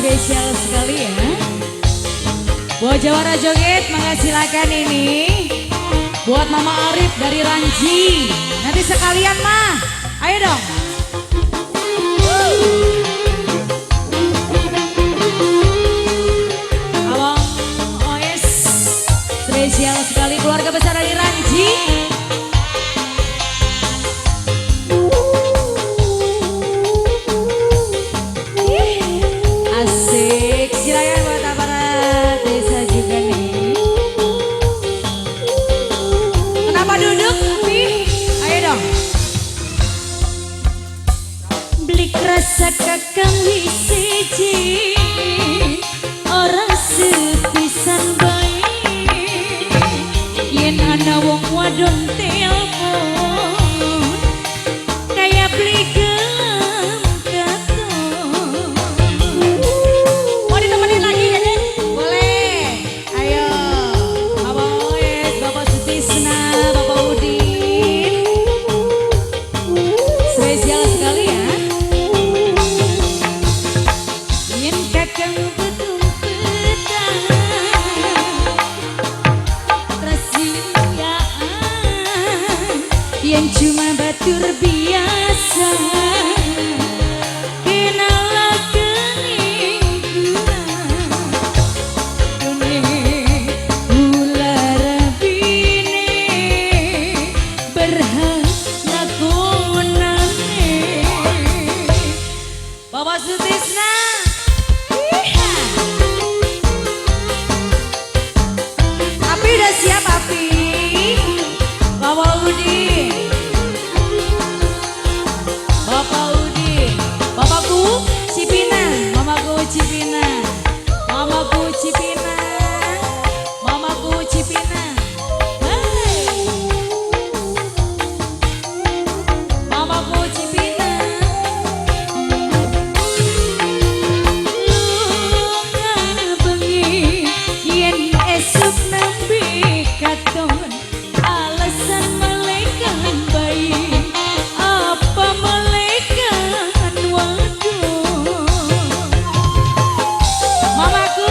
Spesial sekali ya. Buat Jawara Joget, maka silakan ini. Buat Mama Arif dari Ranji. Nanti sekalian mah, ayo dong. Abang Oes, spesial sekali keluarga besar dari Ranji. Asik, silakan buat aparat desa juga nih. Kenapa duduk, Pi? Ayo dong. Beli rasa kakang wisiji, orang sepisan bae. Yen ana wong wadon telepon, kaya beli gelem katon. Mau ditemenin lagi ya, Dek? Boleh. Ayo. Bapak Oes, Bapak Sutisna, Bapak Udin. Spesial sekali ya. Yen kakang betul-betul rahasiaan, yen cuma batur biasa, kenalah kening kula. Dene kula rabine berhak lakonane. Bapak Sutisna. Api udah siap, Api. Bapak Udin. Bapak Udin. Bapakku Cipinang, mamaku Cipinang. Mamaku Cipinang. Mamaku Cipinang. Hey. Mamaku Cipinang. Lunga bengi yen esuk nembe katon, alasan melekan bayi apa melekan wadon. Mamaku,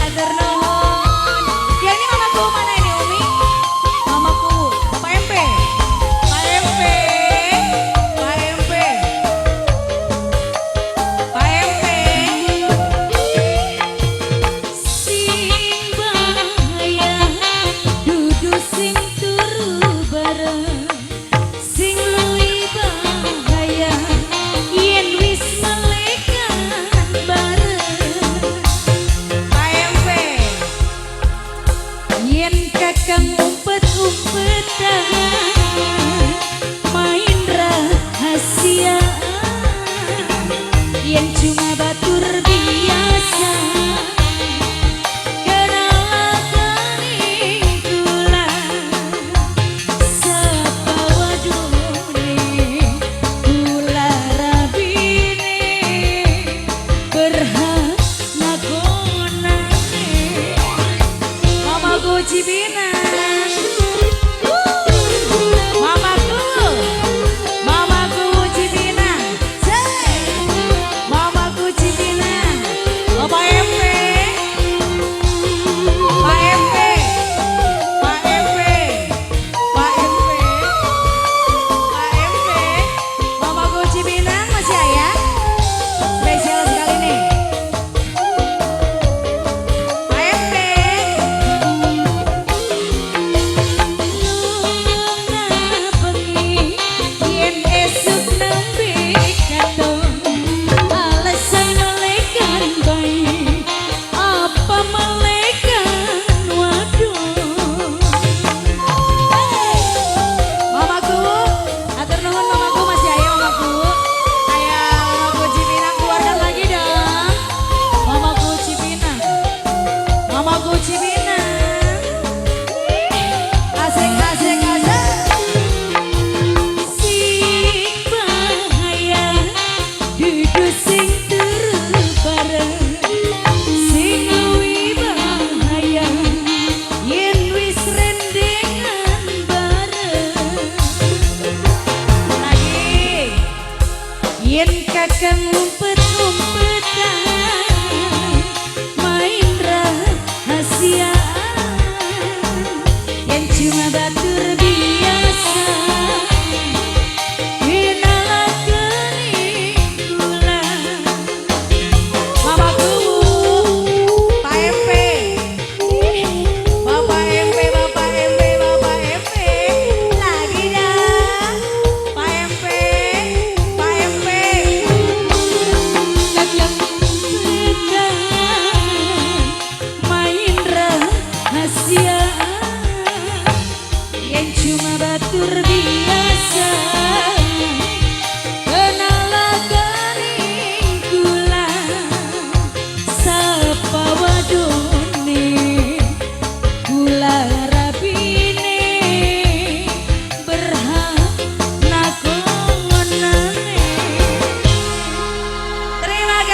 atur nuhun. Ya ini mamaku mana ini Umi? Mamaku, Bapak MP. Pak MP. Pak MP. Pak MP. Sing bahaya dudu sing turu bareng, sing luwih bahaya yen wis melekan bareng. Pak MP. Yen kakang umpet-umpetan main rahasia, yen cuma batur biasa, kenalah kening kula. Sapa wadone kula rabine berhak lakonane. Mamaku Cipinang. Mamaku. Mamaku Cipinang. Say. Mamaku Cipinang. Bapak MP. Pak MP. Pak MP. Pak MP. Pak MP. Mamaku Cipinang masih ayah. Spesial sekali nih. Pak MP. Lunga bengi yen esuk nembe katon, alasan melekan bayi apa melekan wadon. Mamaku, atur nuhun mamaku masih ayah mamaku. Ayo mamaku Cipinang keluarkan lagi dong. Mamaku Cipinang. Mamaku Cipinang. Asik asik asik. Sing bahaya dudu sing turu bareng, sing luwih bahaya yen wis rendengan bareng. Lagi. Yen kakang ngumpet-ngumpetan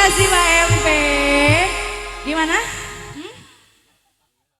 kasih, Pak MP. Gimana?